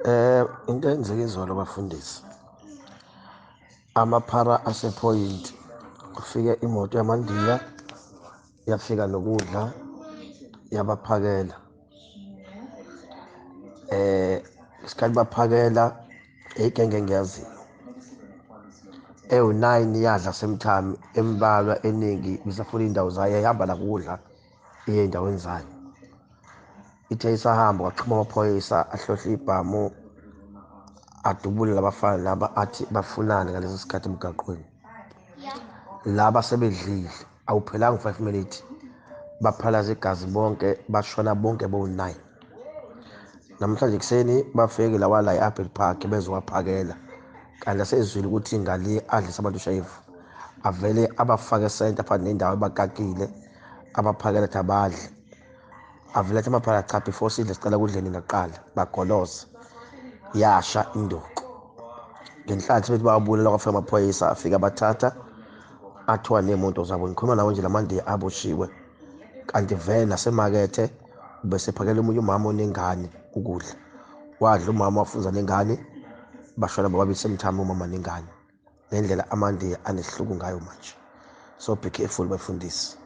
Into eyenzeka izolo bafundisi, amaphara asePhoyinti, kufike imoto yamaNdiya yafika nokudla yabaphakela. Isikhathi baphakela igenge engiyaziyo ewu-9 yadla semthami, embalwa eningi bisafuna iy'ndawo zayo, yayihamba nakudla iye ey'ndaweni zayo. Ithe isahamba kwaxhuma amaphoyisa ahlohla ibhamu adubule labafana laba, athi bafunani ngaleso sikhathi emgaqweni. Laba sebedlile, awuphelanga u-5 minutes, baphalaza igazi bonke, bashona bonke bowu-9. Namhlanje ekuseni bafike lawa la e-Apple Park bezowaphakela, kanti asezwile ukuthi ngale adlisa abantu ushevu, avele abafake esenta phakathi nendawo ebakakile, abaphakela athi abadle. Avele athi amaphara, cha, before sidle sicela kudle nina kuqala. Bagoloza, yasha induku. Ngenhlanhla bethi bayabulala, kwafika amaphoyisa afika abathatha, athiwa ney'moto zabo. Ngikhuluma nawe nje lamandiya aboshiwe, kanti vele nasemakethe ubesephakela omunye umama onengane ukudla, wadla umama wafunza nengane, bashona bobabili semthamo umama nengane. Ngendlela amandiya anesihluku ngayo manje, so be careful bafundisi.